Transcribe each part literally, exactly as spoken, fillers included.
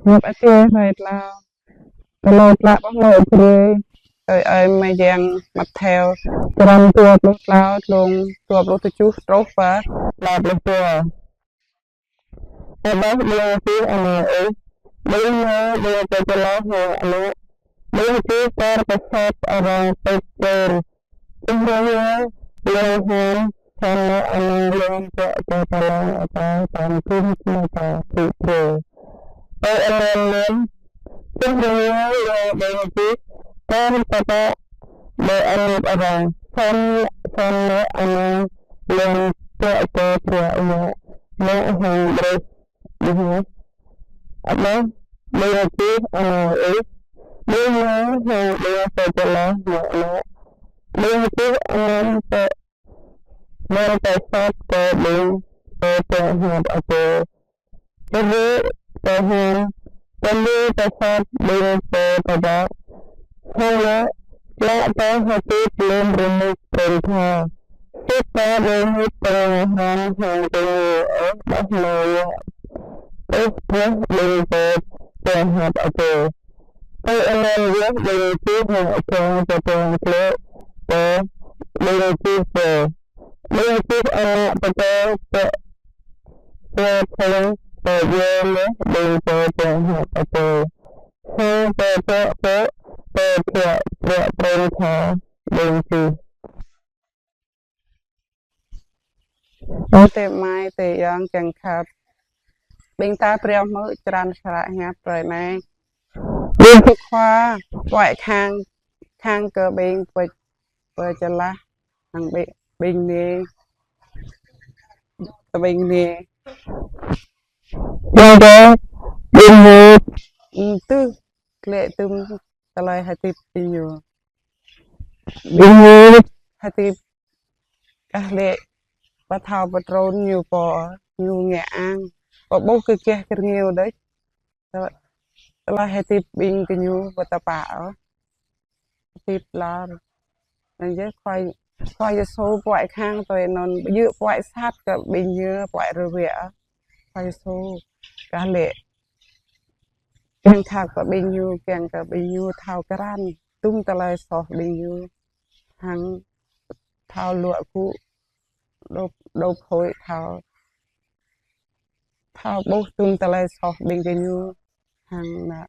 Hiăp Adai hrơi tlâo. Tơlơi pơala pơhlao Êbrơ, tui ơi mơyang Mattheo, črăn dua pluh tlâo, tlông dua pluh tơjuh truh pơ tlâo pluh dua. Abah ƀing gih anai ôh, ƀing ñu ƀing pơčơlah hăng ană, ƀing gih pơr pơsat arăng pơčơr. Čih rơngiao lŏm hơm, samơ̆ anai lŏm pơčơr tơlơi ta tam kum mơta thik brơi. Tui anŭn mơ̆n, čih rơngiao lŏm ƀing gih, pơr pơpă ƀơi anăp arăng, samơ̆, samơ̆ anai lŏm pơčơr bruă yă, mă hăng brơi. Abah ƀing gih anai ôh, ƀing ñu hăng ƀing pơčơlah hăng ană, ƀing gih anăm pơ-, anăm pơsat kơ ƀing pơhiăp Adai. Ƀu rơkâo hăng kơ ƀing pơsat ƀing pơtơpă. Hăng anai, laĭ kơ hơdip lơ̆m rơnŭk pơrơntha. Sĭt ta ƀing hơdip pơngahan hăng tơngia ôh bah mơ̆ yă. Ih ƀuh ƀing pơhiăp Adai. Tui anŭn yơh ƀing gih hăng akŏ pơtơ̆ng klĕ pơ ƀing gih pơ. Ƀing gih ană pơtơ̆ng pơ, pơ phung pơyơr mơ̆ ƀing pơhiăp Adai. Hăng pơtơ̆ng pơ, pơtơ̆ng pơ pơrơntha ƀing gih. Ơ adơi amai, adơi ayŏng kiăng khăp. Ƀing ta phrâo hmư̆ črăn hră hiăp hrơi anai. Ƀing Khua Yang khăng, khăng kơ ƀing pơ-, pơčơlah hăng ƀing, ƀing anai, kơ ƀing anai. Yang kơ ƀing anai. Ư, tơlơi tŭm tơlơi hơdip ƀing ñu. Ƀing ñu hơdip kah lĕ pơthâo pơtrun ñu pô, ñu ngă ang. Pơƀuh kơ kiăng kơ rơngiao đôč. Tơlơi hơdip ƀing gơñu pơtơpă ôh. Hơdip lor. Anŭn yơh Khua, Khua Yêsu puăi khăng tui anŭn, ƀu djơ̆ puăi sat kơ ƀing ñu, puăi rơwĕ ôh. Khua Yêsu kah lĕ kiăng khăp kơ ƀing ñu, kiăng kơ ƀing ñu thâo krăn tŭm tơlơi soh ƀing ñu. Hăng thâo luă gŭ, đôp, đôp hơi thâo, thâo ƀuh tŭm tơlơi soh ƀing gơñu. Hăng anai,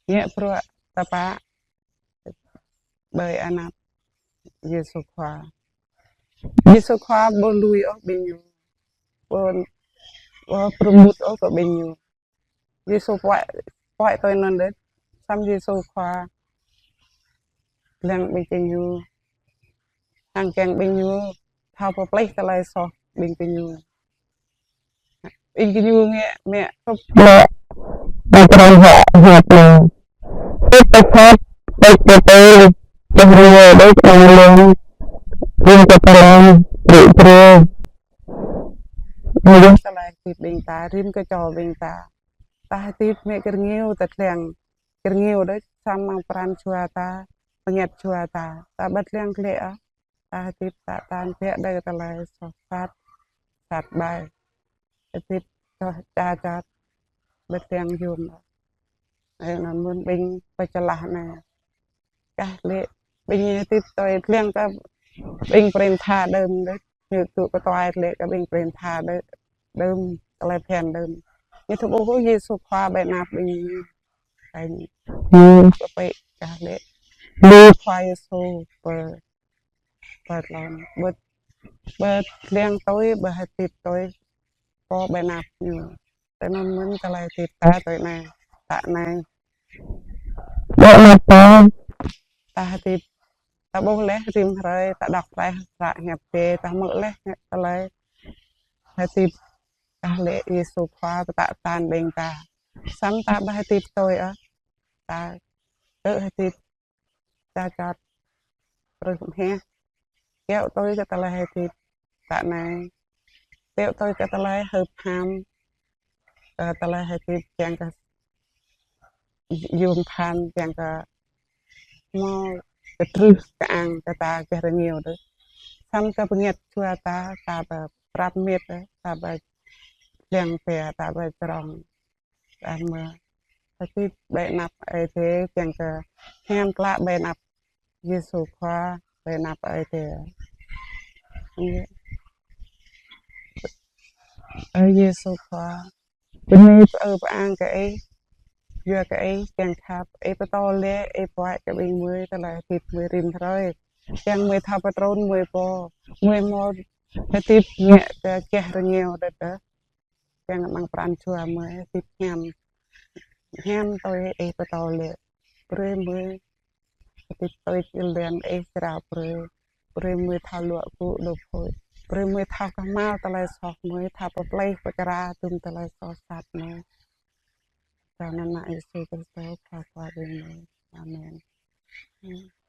ngă bruă tơpă ƀơi anăp Yêsu Khua. Yêsu Khua ƀu lui ôh ƀing ñu. Ƀu, ƀu pơrơmut ôh kơ ƀing ñu. Yêsu puăi, puăi tui anŭn đôč. Samơ̆ Yêsu Khua lăng ƀing gơñu. Hăng kiăng ƀing ñu thâo pơplih tơlơi soh ƀing gơñu. Ƀing gơñu ngă, mă, tŭp lĕ, ƀing pran hă, hă lĕ. Tŭp tơsat, tŭp tơtê, tŭp rơngiao đôč, ƀing lăng, ƀing kơ pran, ƀing brơi. Ƀing tơlơi hơdip ƀing ta, rĭm kơ čô ƀing ta. Ta hơdip mă kơ rơngiao, ta lăng kơ rơngiao đôč, samơ̆ pran jua ta, pơngăt jua ta. Ta ƀu lăng klĕ ôh. Ta hơdip ta tan biă đơi tơlơi soh sat, sat ƀai. Hơdip soh ča čat, ƀu lăng yôm. Ơi, anŭn mơ̆n ƀing pơčơlah anai. Kah lĕ ƀing hơdip tui lăng kơ ƀing pơrơntha đơm đôč. Ñu tŭ kơ tuai lĕ kơ ƀing pơrơntha đơ-, đơm, tơlơi phiăn đơm. Ñu tŭ ƀuh Yêsu Khua ƀơi anăp ƀing ñu. Ƀing ñu pơpĕ kah lĕ. Lu Khua Yêsu pơ pơ tlôn, ƀu, ƀu lăng tui, ƀu hơdip tui, pô ƀơi anăp ñu. Tui anŭn mơ̆n tơlơi hơdip ta tui anai, ta anai. Ƀơi anăp ta, ta hơdip, ta ƀuh laih rĭm hrơi, ta đŏk laih hră hiăp Adai, ta hmư̆ laih tơlơi hơdip, kah lĕ Yêsu Khua pơtă tan ƀing ta. Samơ̆ ta ƀu hơdip tui ôh, ta kơ hơdip ča čat, prưh mơhiăh. Kiaŏ tui kơ tơlơi hơdip ta anai. Kiaŏ tui kơ tơlơi hơp ham, kơ tơlơi hơdip kiăng kơ yôm phan, kiăng kơ hmâo kơ truh kơ ang kơ ta kơ rơngiao đôč. Samơ̆ kơ pơngăt jua ta, ta ƀu prap mĭt, ta ƀu lăng pia, ta ƀu črông. Samơ̆ Hơdip ƀơi anăp Ơi Adai, kiăng kơ hiam klă ƀơi anăp Yêsu Khua, ƀơi anăp Ơi Adai. Ơ Yêsu Khua, bơni pơư pơang kơ Ih, yua kơ Ih kiăng khăp, Ih pơtô lĕ, Ih pơhiăp kơ ƀing gơmơi tơlơi hơdip gơmơi rĭm hrơi. Kiăng gơmơi thâo pơtrŭn gơmơi pô, gơmơi hmâo hơdip ngă kơ kiăng rơngiao đơđa. Kiăng amăng pran jua gơmơi hơdip hiam, hiam tui Ih pơtô lĕ. Brơi gơmơi hơdip tui yơh lĕ Ih jrao brơi. Brơi gơmơi thâo luă gŭ đôč phŭi. Brơi gơmơi thâo kơhma̱l tơlơi soh gơmơi, thâo pơplih pơkra tŭm tơlơi soh sat gơmơi. Kơ anăn Yêsu Krist Khua Khua ƀing gơmơi. Amen.